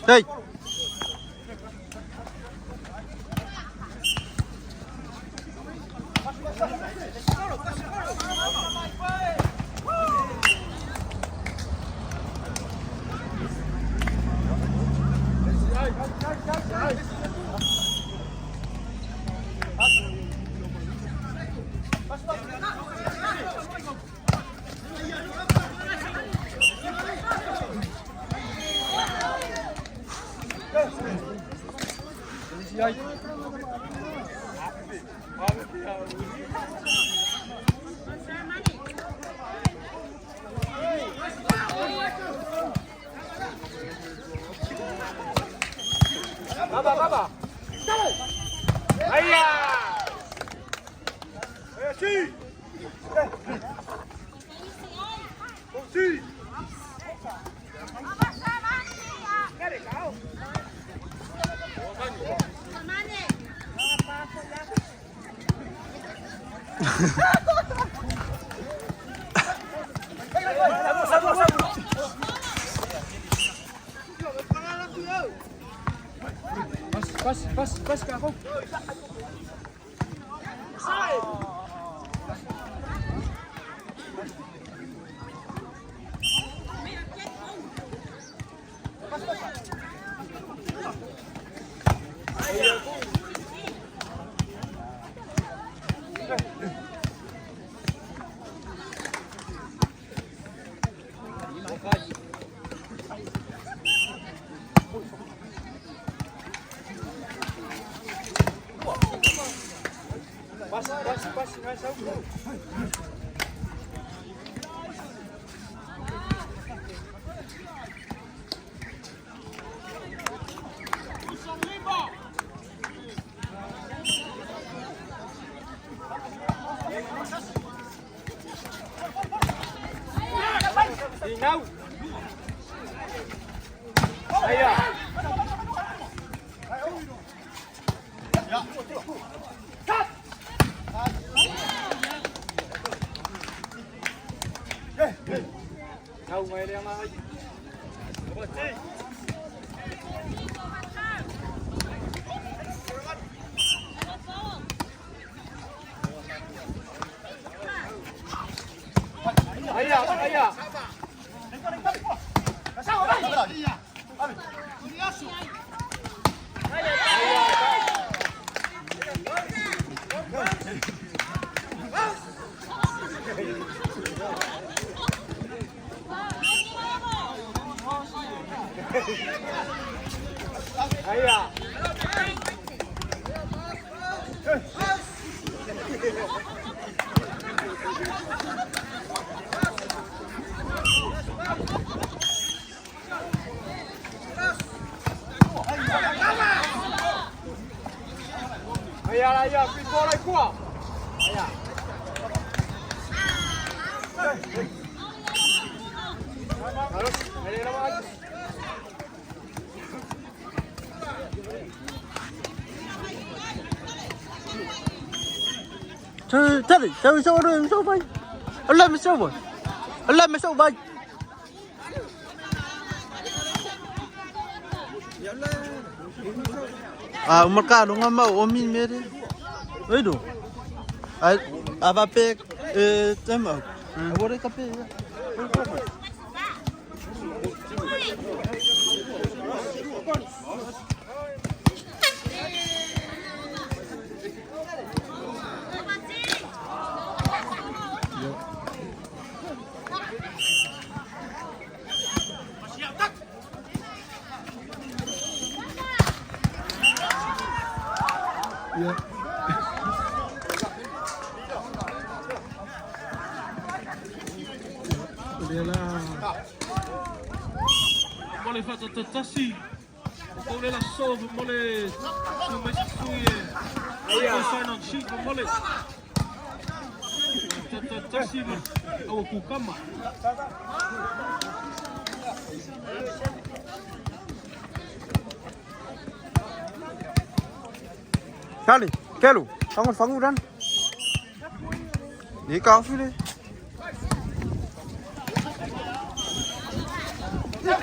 Hey. 这里，这里收了，收吧，来没收吧，来没收吧。A uma ka longa ma o mi mere. Oi do. Ai ava pe e tema. Ore ka pe. O lea la Mo le faatatasi o kou le laso mo le su mai se sui e ai sign on sheet mo le tasi ma au kukama. Charlie, Kelu, fangu fangu dan. Ni ka fule.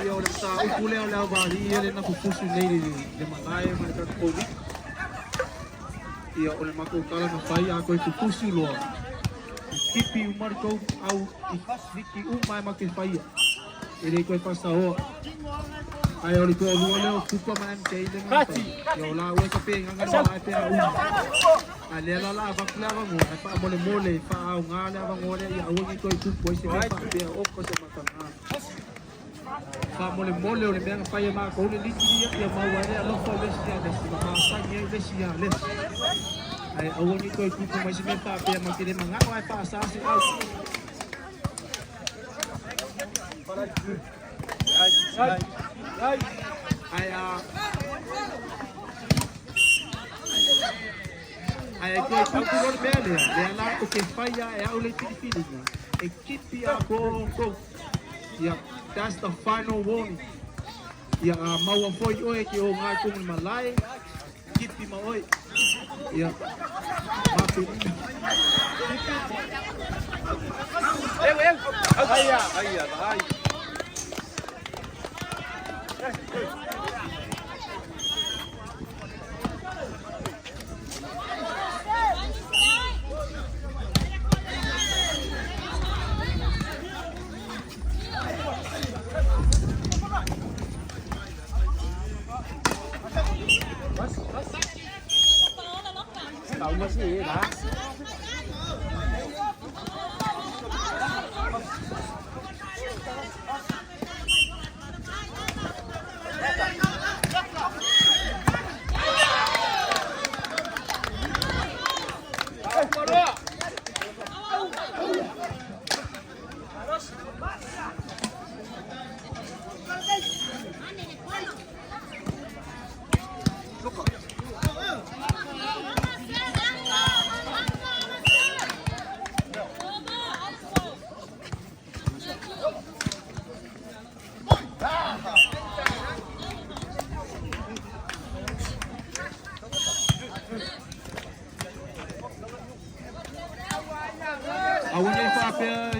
Ia o le mataupu lea o le auvali ia le na fufusu nei le malae ma le tatou pouli. Ia o le matou tala na fai a koe fufusu loa. I tipi uma le tou au i liki uma e matou faia. E le koe faasaoa. Ae o le toalua lea o Kupa ma MK le na fai. Ia o la ua ka pe nganga na malae pe a uma. A lea la la avatu le avanoa ae faamolemole faaaoga le avanoa lea ia aua ne i toe tupu ai se mea faapea oka se mataga. Faamolemole o le mea na fai e matou le liki ia ia maua ai le alofa o le isi ia le isi ma masani ai le isi ia le isi. Ae aua ne i toe tupu mai se mea faapea ma te le manao ae faasa se au. Ae a Ae toe tupu loa le mea lea, lea la ou te faia e au le filifiliga, e kipi atoa outou. Ia, that's the final warning. Ia, a maua foi oe e te o ngā i le malae, kipi ma oe. Ia, mape. Aua nei faapea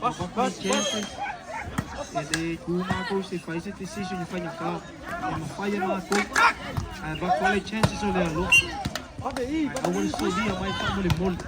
avatu ni chances e le tu matou se fai se decision e faigata e mafai e matou ae avatu lava le chances o le alofa ae aua le solia mai faamolemole.